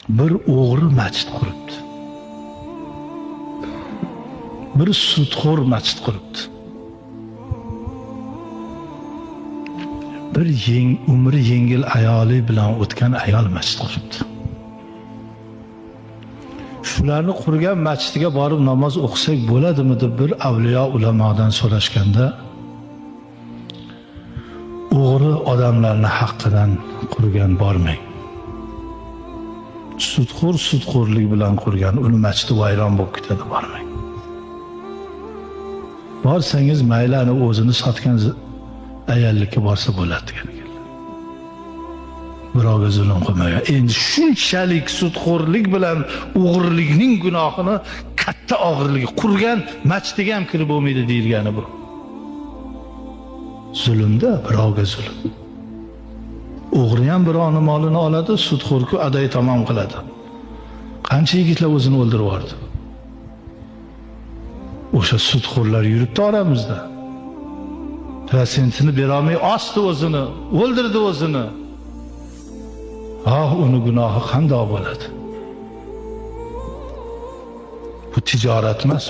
Bir o'g'ri masjid quribdi. Bir sudxo'r masjid quribdi. Bir umri yengil ayoli bilan o'tgan ayol masjid quribdi. Shularni qurgan masjidiga borib namoz o'qisak bo'ladimi deb bir avliyo ulamodan so'rashganda, o'g'ri odamlarni haqqidan qurgan bormang. Sudxo'r sudxo'rlik bilan qurgan, uni masjidi vayron bo'lib ketadi, bormang. Borsangiz mayli, ana o'zini sotgan ayollikka borsa bo'ladi degan ekanlar. Birovga zulm qilmagan. Endi shunchalik sudxo'rlik bilan o'g'irlikning gunohini katta og'irligi, qurgan masjidiga ham kirib bo'lmaydi deyilgani bu. Zulmda birovga zulm. O'g'ri ham birovning molini oladi, sudxo'rku aday tamom qiladi. Qancha yigitlar o'zini o'ldirib yubordi. O'sha sudxo'rlar yuribdi oramizda. Prosentini berolmay osdi o'zini, o'ldirdi o'zini. Ah, uni gunohi qanday bo'ladi? Bu tijorat emas.